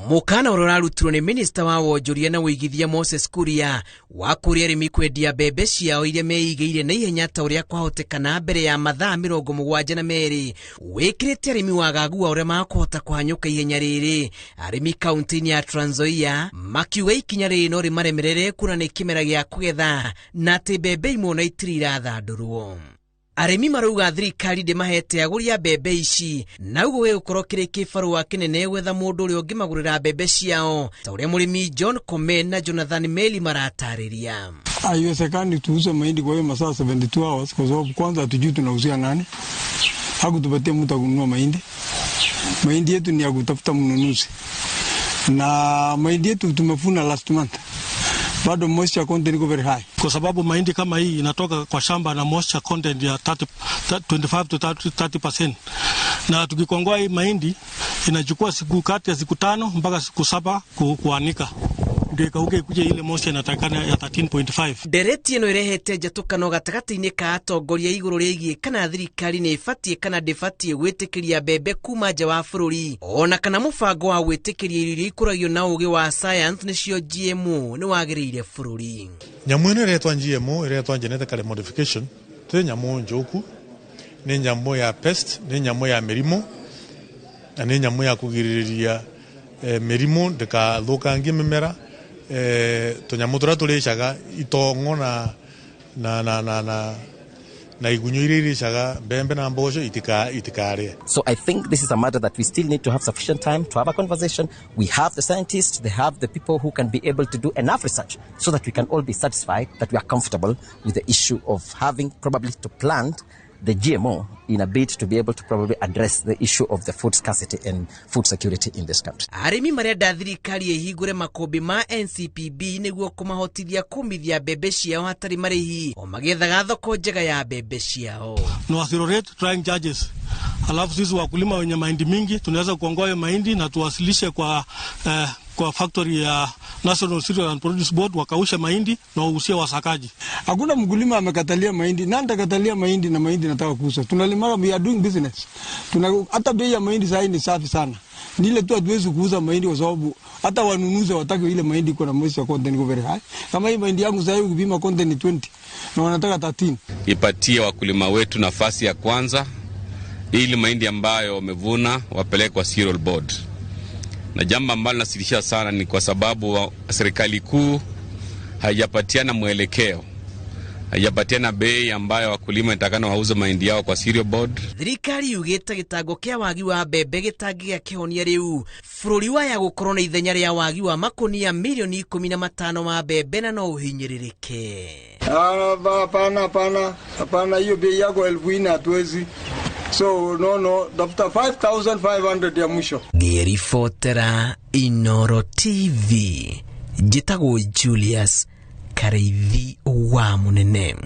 Mũkana ũrĩa ũrarutirwo nĩ minista wa wonjoria na ũigithia Moses Kuria wa kũria arĩmi kwendia mbembe ciao iria meigĩire na ihenya ta ũrĩa kwahotekana mbere ya mathaa 72 wĩkĩrĩte arĩmi wagagu wa ũrĩa makũhota kũhanyũka ihenya rĩrĩ. Arĩmi kaunti-inĩ ya Trans Nzoia makiuga ikinya rĩrĩ no rĩmaremerere kuona nĩ kĩmera gĩa kũgetha na atĩ mbembe imwe ona itirĩ irathandũrwo. Arĩmi marauga thirikari ndĩmahete agũri a mbembe ici na ũguo gĩgũkorwo kĩrĩ kĩbarũa kĩnene gwetha mũndũ ũrĩa ũngĩmagũrĩra mbembe ciao ta ũrĩa mũrĩmi John Komen na Jonathan Meli maratarĩria. Haiwezekani tuuze mahindi kwa hiyo masaa 72 hours kwa sababu kwanza hatujui tunauzia nani. Hakutupatia mtu akununua mahindi. Mahindi yetu ni ya kutafuta mnunuzi. Na mahindi yetu tumevuna last month. Bado moisture content iko very high. Kwa sababu mahindi kama hii inatoka kwa shamba na moisture content ya 25 to 30%. Na tukikongoa hii mahindi inachukua siku kati ya siku 5 mpaka siku 7 kuanika. Ndio ikauke ikuje ile moisture inatakana ya 13.5. Ndereti ĩno ĩrehete njatũkano gatagatĩ-inĩ ka atongoria igũrũ rĩgiĩ kana thirikari nĩ ĩbatiĩ kana ndĩbatiĩ gwĩtĩkĩria mbembe kuma nja wa bũrũri ona kana mũbango wa gwĩtĩkĩria irio iria ikũragio na ũgĩ wa science nĩcio GMO nĩ wagĩrĩire bũrũri. Nyamũ ĩno ĩretwa GMO ĩretwa genetically modification ti nyamũ njũku, nĩ nyamũ ya pest, nĩ nyamũ ya mĩrimũ na nĩ nyamũ ya kũgirĩrĩria mĩrimũ ndĩkathũkangie mĩmera. Tũnyamũ tũrĩa tũrĩcaga itongo na igunyo iria irĩcaga mbembe na mboco itikarĩe. So I think this is a matter that we still need to have sufficient time to have a conversation. We have the scientists, they have the people who can be able to do enough research so that we can all be satisfied that we are comfortable with the issue of having probably to plant the GMO in a bid to be able to probably address the issue of the food scarcity and food security in this country. Arĩmi marenda thirikari ĩhingũre makũmbĩ ma NCPB nĩguo kũmahotithia kũmithia mbembe ciao hatarĩ marĩhi o magĩethaga thoko njega ya mbembe ciao. No accelerate drying charges. Alafu sisi wakulima wenye mahindi mingi tunaweza kuongoa hiyo mahindi na tuwasilishe kwa factory ya National Cereal and Produce Board wakaushe mahindi na wauzie wasakaji. Hakuna mkulima amekatalia mahindi. Nani atakatalia mahindi na mahindi nataka kuuza? Tunalima, we are doing business. Hata bei ya mahindi sasa ni safi sana. Ni ile tu hatuwezi kuuza mahindi kwa sababu hata wanunuzi hawataki ile mahindi iko na moisture content iko very high. Kama hii mahindi yangu sasa ukipima content ni 20 na wanataka 13. Ipatie wakulima wetu nafasi ya kwanza ili mahindi ambayo wamevuna wapeleke kwa cereal board. Na jambo ambalo nasikitisha sana ni kwa sababu serikali kuu haijapatiana mwelekeo, haijapatiana bei ambayo wakulima inatakana wauze mahindi yao kwa cereal board. Thirikari yugĩte gĩtango kĩa wagi wa mbembe gĩtangĩgĩa kĩhonia rĩu bũrũri waya gũkorwo na ithenya rĩa wagi wa makonia milioni 15 ma mbembe na no ũhinyĩrĩrĩke. Hapana, hapana, hapana, hiyo bei yako 4,000 hatuwezi. So no, tafuta 5,500 ya mwisho. Ngĩribotera Inooro TV, njĩtagwo Julius Kareithi wa Munene.